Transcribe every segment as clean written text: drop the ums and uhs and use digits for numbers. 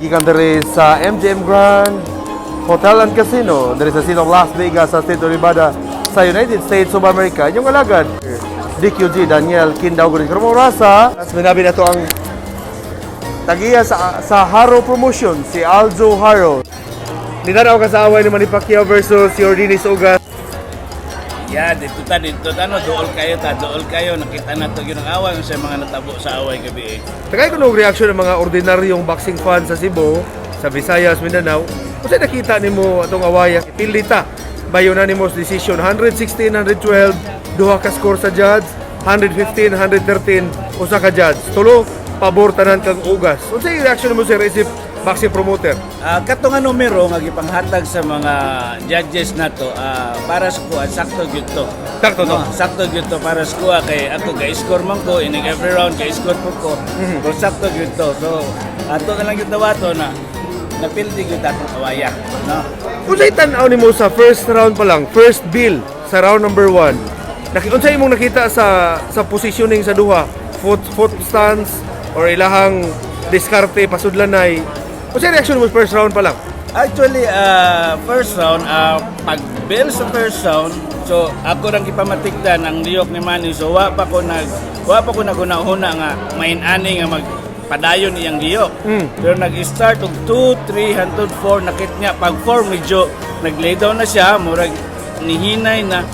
Gikan diri sa MGM Grand Hotel and Casino diri sa City of Las Vegas sa State of Nevada sa United States of America. Inyong alagad, DQG Daniel Kindaw Gurin Rasa. Minabi na to ang tagiya sa Haro Promotion, si Aljo Haro. Nitanaw ka sa away ni Manny Pacquiao versus si Yordenis Ugas? Yeah, dito ta no, duol kayo ta, duol kayo, nakita na to gyud ang away sa mga natabo sa away gabi eh. Tagay ko nog reaksyon ng mga ordinaryong boxing fans sa Cebu, sa Visayas, Mindanao. Kasi nakita nimo atong away, pilita by unanimous decision, 116, 112, duha ka score sa judge, 115, 113, usa ka judge. Tulo pabor tanan kang Ugas. Unsay reaksyon nimo, sir, isip boxing promoter? Kato nga numero nga gipanghatag sa mga judges nato, para sa kuha sakto gyud to. Sakto to. No, sakto gyud to para sa kuha kay ako ga-score man ko inig every round, ga-score po ko. Pero sakto gyud to. So ato na lang gyud dawato na napildi gyud atong awaya, no? Unsay tan-aw nimo sa first round pa lang, first bell sa round number 1? Unsay imong nakita sa positioning sa duha? Foot stance or ilahang diskarte pasudlanay? Unsay reaksyon mo first round pa lang? Actually, first round, pag bell sa first round, so ako rang gipamatikdan ang liyok ni Manny. So wa pa ko naghuna-huna nga main-ani nga magpadayon iyang liyok. Pero nag-start og 2, 3, hantod 4, nakit niya pag 4 medyo nag-lay down na siya, murag nihinay na.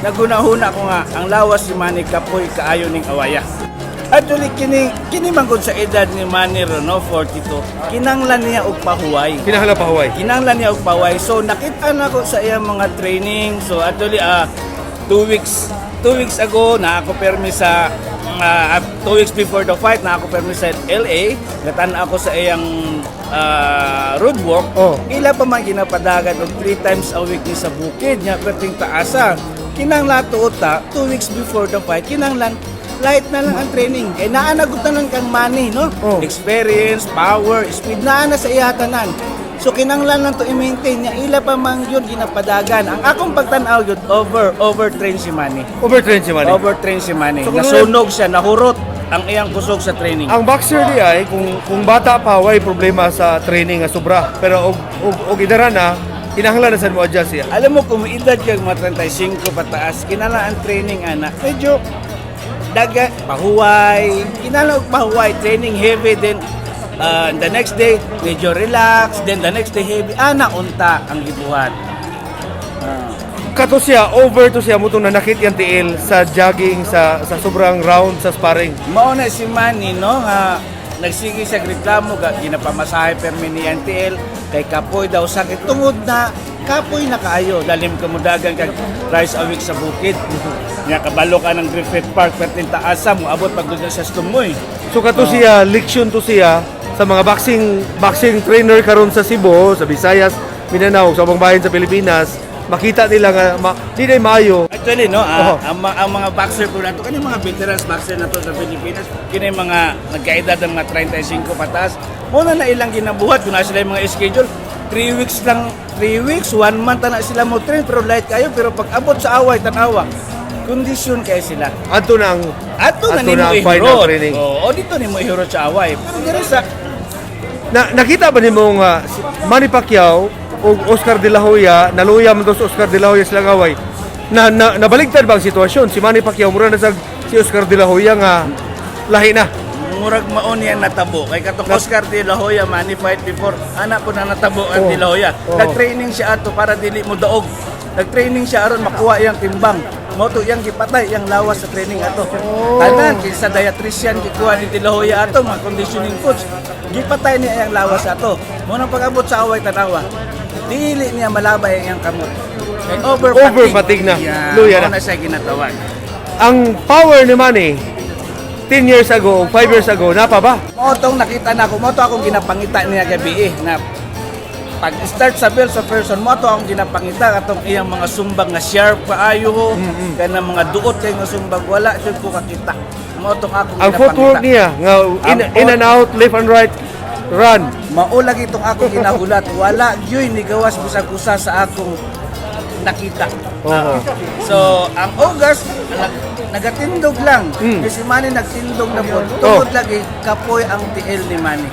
Naghuna-huna ko nga ang lawas ni Manny kapoy kaayo ning awaya. Actually, kini kini man gud sa edad ni Manny ro, no, 42. Kinanglan niya og pahuway. Kinahanglan pahuway. Kinanglan niya og pahuway. So nakita na ko sa iyang mga training. So actually, 2 weeks ago na ako permi sa 2 weeks before the fight na ako permi sa LA. Natan ako sa iyang road work. Ila pa man ginapadagan og three times a week ni sa bukid nya perting taasa. Kinanglan tuot ta 2 weeks before the fight, kinanglan light na lang ang training. Kay naa na gud tanan kang Manny, no? Experience, power, speed, naa na sa iya tanan. So kinanglan lang to i-maintain niya, ila pa man yun ginapadagan. Ang akong pagtan-aw yun, overtrain si Manny. Overtrain si Manny. Overtrain si Manny. So, kung Nasunog siya, nahurot ang iyang kusog sa training. Ang boxer di ay kung bata pa, way problema sa training nga sobra. Pero og edara na, kinahanglan na sad mo adjust siya. Alam mo, kung edad kag mga 35 pataas, kinahanglan ang training ana. Medyo daga pahuway, kinahanglan og pahuway, training heavy, then the next day medyo relax, then the next day heavy. Ana unta ang gibuhat. Kato siya, over to siya mo itong nanakit yung tiil sa jogging, sa sobrang round sa sparring. Mao na si Manny, no, nga nagsige siya reklamo ga ginapamasahe permi ni NTL kay kapoy daw, sakit tungod na kapoy na kaayo, lalim ka mudagan kag thrice a week sa bukid nya, kabalo ka ng Griffith Park, perting taasa mo abot pag doon sa Stumoy. So kato siya, leksyon to siya sa mga boxing boxing trainer karon sa Cebu, sa Visayas, Mindanao, sa ubang bahin sa Pilipinas, makita nila nga di na maayo. Actually, no, ang mga boxer po nato, kani mga veterans boxer nato sa Pilipinas, kini mga nagkaedad ng mga 35 pataas, muna na ilang ginabuhat kung na sila yung mga schedule, 3 weeks lang, 3 weeks, 1 month na sila mo train, pero light kayo, pero pag abot sa away, tanawa, kondisyon kayo sila. Adto na ang Ato na Adto nimo na ang final ihurot. Training. Oo, dito nimo ihurot sa away. Pero diri sa Nakita ba nimo nga si Manny Pacquiao ug Oscar De La Hoya, naluya man to sa Oscar De La Hoya silang away? Na nabaligtad ba ang sitwasyon? Si Manny Pacquiao mura na sa si Oscar De La Hoya nga lahi na. Murag maon yan natabo kay katong Oscar De La Hoya, Manny fight before, ana po na natabo ang De La Hoya. Nag-training siya ato para dili mo daog. Nag-training siya aron makuha iyang timbang. Mo to iyang gipatay iyang lawas sa training ato. Tanan kinsa dietitian gikuha ni De La Hoya ato, mga conditioning coach, gipatay niya iyang lawas ato. Mo nang pag-abot sa away, tanawa, dili niya malabay ang iyang kamot kay over Over fatigue na. Yeah, Luya mao na. Na siya ginatawag. Ang power ni Manny 10 years ago, 5 years ago, napa ba? Mo tong nakita na ako, mo to akong ginapangita niya gabi eh, na pag start sa bell sa person, mo to akong ginapangita atong iyang mga sumbag nga sharp kaayo, kanang mga duot kay nga sumbag, wala jud ko kakita. Mo tong akong Ang footwork ginapangita. Niya nga Ang in and out, left and right, run. Mao lagi tong akong ginahulat, wala gyud ni gawas bisag usa sa akong nakita. Oo. So, ang August, nagatindog lang. Kasi si Manny nagtindog na po. Oh. Tungod lagi, kapoy ang tiil ni Manny.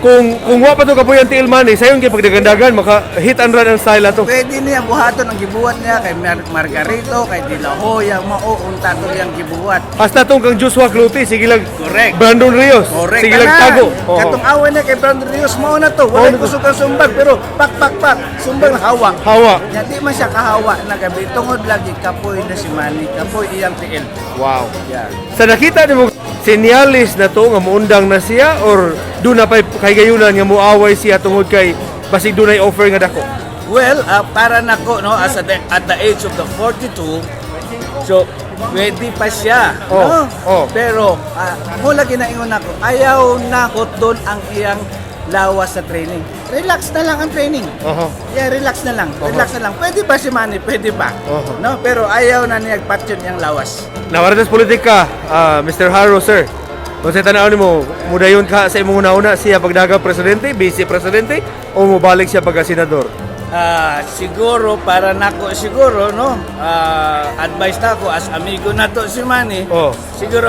Kung wa pa to kapoy ang tiil Manny, sayon kay pagdagandagan maka hit and run ang style ato. Pwede niya buhaton ang gibuhat niya kay Margarito, kay De La Hoya, mao unta to iyang gibuhat. Hasta tong kang Joshua Clottey, sige lang. Correct. Brandon Rios. Correct. Sige lang Tanan. tago. Oo. Katong away na kay Brandon Rios, mao na to. Mao Wala na to. kusog ang sumbag, pero pak, pak, pak. Sumbag na hawa. Hawa. Nya di man siya kahawa na gabi. Tungod lagi kapoy na si Manny, kapoy iyang tiil. Wow. Yeah. Sa nakita nimo, senyalis na to nga muundang na siya or doon na pa'y kahigayunan nga muaway siya tungod kay basig dunay offer nga dako? Well, para nako, no, as at the age of the 42, so pwede pa siya, no? Oh. Pero mo lagi na ingon nako, ayaw na doon ang iyang lawas sa training. Relax na lang ang training. Yeah, relax na lang. Relax na lang. Pwede pa si Manny, pwede pa. No, pero ayaw na niya patyon iyang lawas. Nawara sa politika, Mr. Haro, sir. Kung sa tanaw nimo, mudayon ka sa imong una-una siya pagdaga presidente, vice presidente, o mobalik siya pagka senador? Siguro para nako siguro, no, advice nako as amigo nato si Manny. Siguro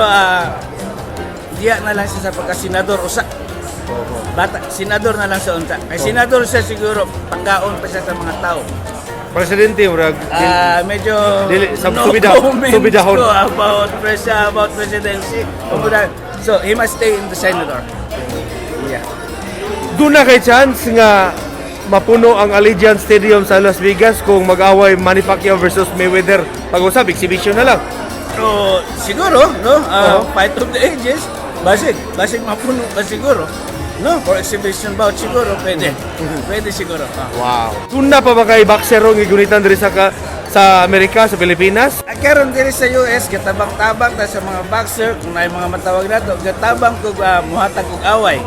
diya na lang siya sa pagka-senador usa. Bata, senador na lang sa unta. Kay senador siya siguro panggaon pa siya sa mga tao. Presidente, murag Medyo Dili, no comment subidahon. ko about presidency. So he must stay in the senator. Yeah. Doon na kay chance nga mapuno ang Allegiant Stadium sa Las Vegas kung mag-away Manny Pacquiao versus Mayweather. Pag-usap, exhibition na lang. So, siguro, no? Oo. Fight of the ages, basig mapuno pa siguro. No, for exhibition bout siguro pwede. Pwede siguro. Wow. Doon na pa ba kay boxer nga gunitan diri sa Amerika, sa Pilipinas? Ang karon diri sa US, gatabang-tabang ta sa mga boxer, kung naay mga matawag nato, gatabang kog muhatag og away.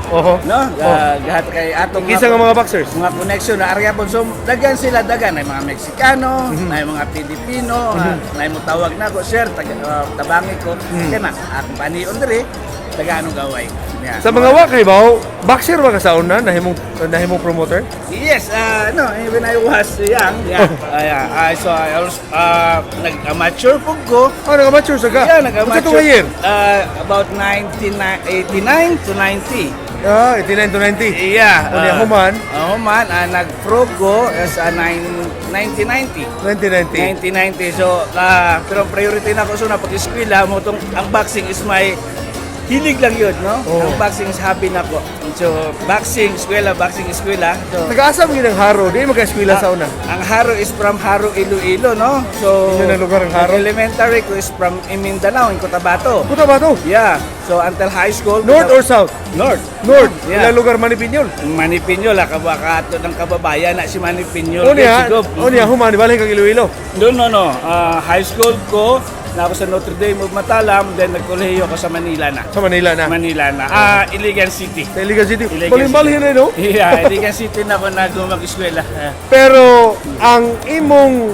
No? Gahat kay atong Kinsa nga mga boxers? Mga connection na area po. So, dagan sila, dagan. Ay mga Meksikano, ay mga Pilipino, ay mo tawag na ko, sir, tabangi ko. Kaya na, akong panion diri, taga anong gaway. Yeah. Sa mga wa kay bawo, boxer ba ka sa una nahimong promoter? Yes, no, eh, when I was young, yeah, yeah, so I also, nag-amateur po ko. Oh, nag-amateur sa ka? Yeah, nag-amateur. Unsa to nga year? About 1989 to 90. 89 to 90. Yeah. Unya, human? Human, nag-pro ko sa 1990. 1990. 1990. So, pero ang priority na ko so na pag-eskwela mo tong ang boxing is my hilig lang yun, no? Oo. Ang boxing is hobby na ko. So, boxing, eskwela, boxing, eskwela. So, Taga-asa mo gyud ang Haro, di mo ka-eskwela sa una. Ang Haro is from Haro, Iloilo, no? So, Yun ang lugar ng Haro? Elementary ko is from Mindanao, in Cotabato. Puta ba to? Yeah. So, until high school. North or south? North. North. Yeah. Ilang lugar Manny Piñol? Manny Piñol, kato ng kababayan na si Manny Piñol. Unya, Sigob. unya human balik kang Iloilo. No. High school ko, na ako sa Notre Dame of Matalam, then nagkolehiyo ako sa Manila na. Sa Manila na. Manila na. Iligan City. Sa Iligan City. Iligan Balin-balhin na, no? Yeah, Iligan City na ako nag-eskwela. Pero ang imong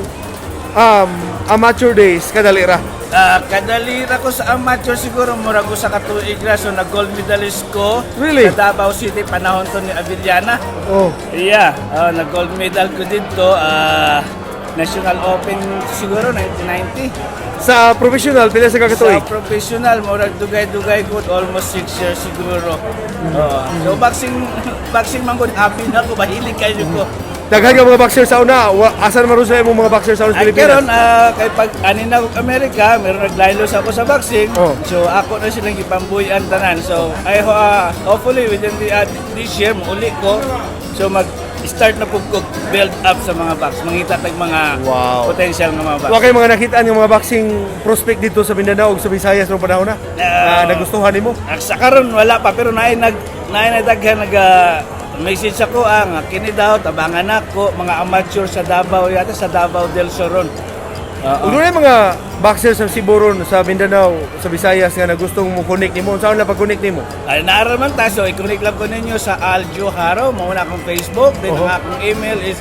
amateur days kadali ra. Kadalira ko sa amateur siguro murag ko sa katuig ra, so nag gold medalist ko Really? sa Davao City panahon to ni Avellana. Oh. Yeah, nag gold medal ko dito, National Open siguro 1990. Sa professional pila sa Sa katuig? professional murag dugay-dugay ko almost 6 years siguro. Oo. So boxing boxing man gud happy na ko, mahilig kayo ko. Daghan ka mga boxer sa una. Asa naman ron sa imong mga boxer sa una sa Ay, Pilipinas? karon kay pag ani na ako Amerika, meron naglaylos ako sa boxing. Oh. So ako na silang gipambuyan tanan. So I hopefully within this year muuli ko. So mag start na pud ko build up sa mga box. Mangita tag mga potential nga mga box. Wa kay mga nakitaan nga mga boxing prospect dito sa Mindanao ug sa Visayas rong panahon na? Na nagustuhan nimo? Sa karon wala pa pero naay nagdaghan nag message ako ang kini daw tabangan nako mga amateur sa Davao yata sa Davao del Sur ron. Oo. Ug dunay mga boxer sa Cebu ron, sa Mindanao, sa Visayas nga nagustong mo connect nimo. Unsaon lang pag-connect nimo? Ay, naaral man ta. So, i-connect lang ko ninyo sa Aljo Haro. Mauna akong Facebook. Then, ang akong email is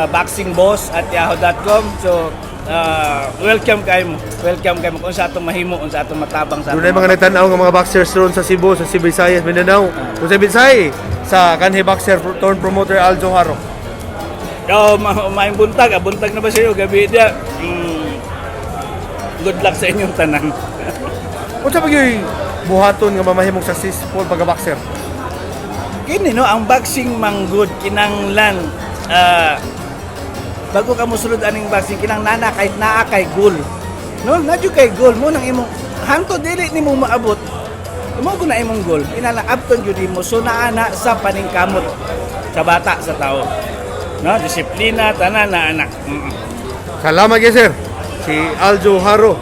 boxingboss@yahoo.com. So, welcome kayo mo. Welcome kayo mo. Kung sa atong mahimo, kung sa atong matabang sa atong Dunay mga nagtan-aw nga mga boxers ron sa Cebu, sa Cebu, Visayas, Mindanao. Kung sa Visayas, sa kanhi boxer turn promoter Aljo Haro. Oh, maayong buntag. Ah, buntag na ba sa'yo? Gabi dia. Good luck sa inyong tanan. Unsa ba gyud buhaton nga mamahimong successful pagka-boxer? Kini no, ang boxing manggod kinanglan bago ka mosulod aning boxing, kinang nana kahit naa kay goal. No, na jud kay goal mo nang imong hanto dili nimo maabot. Mo ko na imong goal. Inala abton jud nimo, so naa na sa paningkamot sa bata, sa tao. No, disiplina tanan na anak. Salamat gyud, sir. Si Aljo Haro.